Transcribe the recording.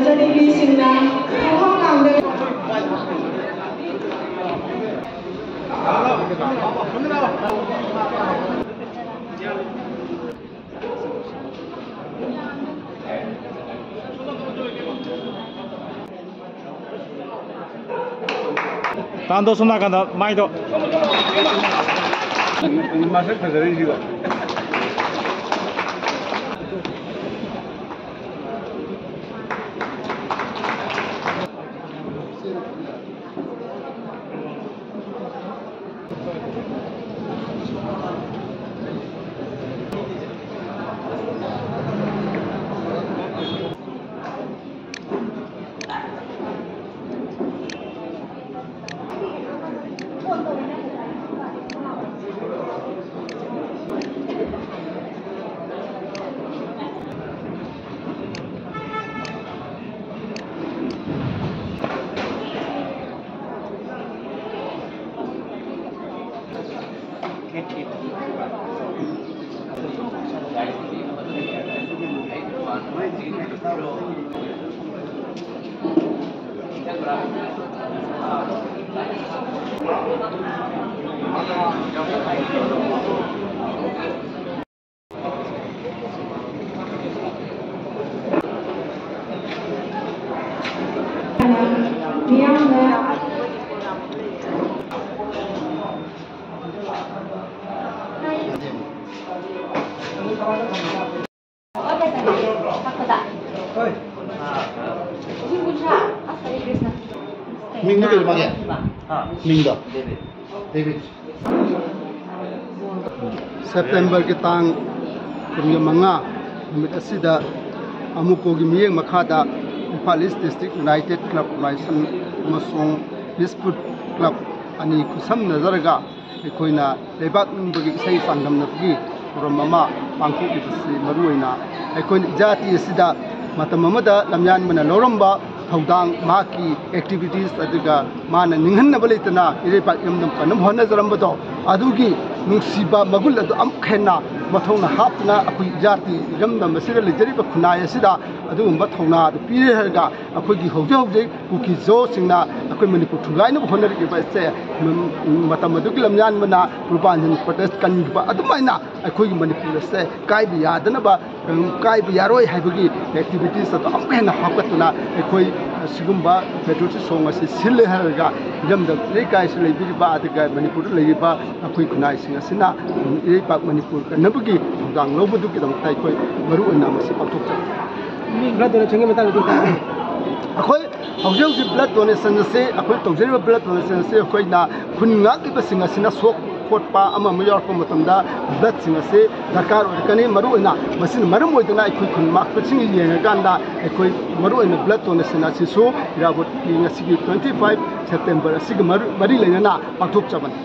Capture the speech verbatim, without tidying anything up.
ꯏꯆꯥꯅꯨꯄꯤꯁꯤꯡꯅ ꯊꯣꯡ ꯍꯥꯡꯗ ꯇꯥꯟꯗꯣ ꯁꯣꯝ ꯅꯥꯀꯟꯗ ꯃꯥꯏꯗꯣ꯫ ꯃꯁꯛ ꯐꯖꯔꯤꯁꯤꯒ꯫ ꯃꯤꯌꯥꯝꯅ ꯃꯤꯡꯗꯣ ꯀꯩ ꯃꯥꯒꯤ? ꯃꯤꯡꯗꯣ? ꯗꯦꯕꯤꯠ꯫ ꯁꯦꯞꯇꯦꯝꯕꯔꯒꯤ ꯇꯥꯡ ꯀꯨꯟꯒ ꯃꯉꯥ ꯅꯨꯃꯤꯠ ꯑꯁꯤꯗ ꯑꯃꯨꯀꯣꯒꯤ ꯃꯤꯠꯌꯦꯡ ꯃꯈꯥꯗ ꯏꯝꯐꯥꯜ ꯏꯁ ꯗꯤꯁꯇ꯭ꯔꯤꯛ ꯌꯨꯅꯥꯏꯇꯦꯠ ꯀ꯭ꯂꯕ ꯂꯥꯏꯁ꯭ꯔꯝ ꯑꯃꯁꯨꯡ ꯄꯤꯁ ꯐꯨꯗ ꯀ꯭ꯂꯕ ꯑꯅꯤ ꯈꯨꯠꯁꯝꯅꯖꯔꯒ ꯑꯩꯈꯣꯏꯅ ꯂꯩꯕꯥꯛ ꯅꯤꯡꯕꯒꯤ ꯏꯁꯩ ꯆꯥꯡꯗꯝꯅꯕꯒꯤ ꯊꯧꯔꯝ ꯑꯃ ꯄꯥꯡꯊꯣꯛꯂꯤꯕꯁꯤ ꯃꯔꯨꯑꯣꯏꯅ ꯑꯩꯈꯣꯏꯅ ꯏꯖꯥꯇꯤ ꯑꯁꯤꯗ ꯃꯇꯝ ꯑꯃꯗ ꯂꯝꯌꯥꯟꯕꯅ ꯂꯧꯔꯝꯕ ꯊꯧꯗꯥꯡ, ꯃꯍꯥꯛꯀꯤ ꯑꯦꯛꯇꯤꯚꯤꯇꯤꯁ, ꯑꯗꯨꯒ ꯃꯥꯅ ꯅꯤꯡꯍꯟꯅꯕ ꯂꯩꯇꯅ ꯏꯔꯩꯄꯥꯛ ꯏꯔꯝꯗꯝ ꯀꯟꯅꯕ ꯍꯣꯠꯅꯖꯔꯝꯕꯗꯣ, ꯑꯗꯨꯒꯤ ꯅꯨꯡꯁꯤꯕ ꯃꯒꯨꯟ ꯑꯗꯨ ꯑꯃꯨꯛ ꯍꯦꯟꯅ ꯃꯊꯧꯅ ꯍꯥꯞꯇꯨꯅ ꯑꯩꯈꯣꯏ ꯏꯖꯥꯇꯤ ꯏꯔꯝꯗꯝ ꯑꯁꯤꯗ ꯂꯩꯖꯔꯤꯕ ꯈꯨꯟꯅꯥꯏ ꯑꯁꯤꯗ ꯑꯗꯨꯒꯨꯝꯕ ꯊꯧꯅꯥꯗꯨ ꯄꯤꯔꯦ ꯍꯥꯏꯔꯒ ꯑꯩꯈꯣꯏꯒꯤ ꯍꯧꯖꯤꯛ ꯍꯧꯖꯤꯛ ꯀꯨꯀꯤ ꯖꯣꯁꯤꯡꯅ ꯑꯩꯈꯣꯏ ꯃꯅꯤꯄꯨꯔ ꯊꯨꯒꯥꯏꯅꯕ ꯍꯣꯠꯅꯔꯛꯂꯤꯕ ꯑꯁꯦ, ꯃ-, ꯃꯇꯝ ꯑꯗꯨꯒꯤ ꯂꯝꯌꯥꯟꯕꯅ ꯄ꯭ꯔꯣꯄꯥꯟꯖꯟ ꯄ꯭ꯔꯣꯇꯦꯁ ꯀꯟꯈꯤꯕ ꯑꯗꯨꯃꯥꯏꯅ ꯑꯩꯈꯣꯏꯒꯤ ꯃꯅꯤꯄꯨꯔ ꯑꯁꯦ ꯀꯥꯏꯕ ꯌꯥꯗꯅꯕ, ꯎꯝ, ꯀꯥꯏꯕ ꯌꯥꯔꯣꯏ ꯍꯥꯏꯕꯒꯤ ꯑꯦꯛꯇꯤꯚꯤꯇꯤꯁ ꯑꯗꯨ ꯑꯃꯨꯛꯀ ꯍꯦꯟꯅ ꯍꯥꯞꯀꯠꯇꯨꯅ ꯑꯩꯈꯣꯏ ꯑꯁꯤꯒꯨꯝꯕ ꯄꯦꯇ꯭ꯔꯤꯌꯣꯇꯤꯛ ꯁꯣꯡ ꯑꯁꯤ ꯁꯤꯜꯂꯦ ꯍꯥꯏꯔꯒ ꯏꯔꯝꯗꯝ ꯏꯔꯩꯀꯥꯏꯁꯨ ꯂꯩꯕꯤꯔꯤꯕ, ꯑꯗꯨꯒ ꯃꯅꯤꯄꯨꯔꯗ ꯂꯩꯔꯤꯕ ꯑꯩꯈꯣꯏ ꯈꯨꯟꯅꯥꯏꯁꯤꯡ ꯑꯁꯤꯅ, ꯎꯝ, ꯏꯔꯩꯄꯥꯛ ꯃꯅꯤꯄꯨꯔ ꯀꯟꯅꯕꯒꯤ ꯊꯧꯗꯥꯡ ꯂꯧꯕꯗꯨꯒꯤꯗꯃꯛꯇ ꯑꯩꯈꯣꯏ ꯃꯔꯨ ꯑꯣꯏꯅ ꯃꯁꯤ ꯄꯥꯡꯊꯣꯛꯆꯔꯤ꯫ ꯃꯤ ꯕ꯭ꯂꯗ ꯗꯣꯅꯦꯁꯟꯒꯤ ꯃꯇꯥꯡꯗ ꯑꯗꯨꯝ ꯇꯥꯛꯄꯤꯌꯨ꯫ ꯑꯩꯈꯣꯏ ꯍꯧꯖꯤꯛ ꯍꯧꯖꯤꯛ ꯕ꯭ꯂꯗ ꯗꯣꯅꯦꯁꯟ ꯑꯁꯤ, ꯑꯩꯈꯣꯏ ꯇꯧꯖꯔꯤꯕ ꯕ꯭ꯂꯗ ꯗꯣꯅꯦꯁꯟ ꯑꯁꯤ ꯑꯩꯈꯣꯏꯅ ꯈꯨꯟ ꯉꯥꯛꯂꯤꯕꯁꯤꯡ ꯑꯁꯤꯅ ꯁꯣꯛ ꯈꯣꯠꯄ ꯑꯃ ꯑꯃ ꯌꯥꯎꯔꯛꯄ ꯃꯇꯝꯗ ꯕ꯭ꯂꯗꯁꯤꯡ ꯑꯁꯤ ꯗꯔꯀꯥꯔ ꯑꯣꯏꯔꯛꯀꯅꯤ꯫ ꯃꯔꯨꯑꯣꯏꯅ ꯃꯁꯤꯅ ꯃꯔꯝ ꯑꯣꯏꯗꯨꯅ ꯑꯩꯈꯣꯏ ꯈꯨꯟ ꯉꯥꯛꯄꯁꯤꯡ ꯌꯦꯡꯉꯀꯥꯟꯗ ꯑꯩꯈꯣꯏ ꯃꯔꯨꯑꯣꯏꯅ ꯕ꯭ꯂꯗ ꯗꯣꯅꯦꯁꯟ ꯑꯁꯤꯁꯨ ꯏꯔꯥꯕꯣꯠꯀꯤ ꯉꯁꯤꯒꯤ twenty five September ꯑꯁꯤꯒ ꯃꯔꯨ-, ꯃꯔꯤ ꯂꯩꯅꯅ ꯄꯥꯡꯊꯣꯛꯆꯕꯅꯤ꯫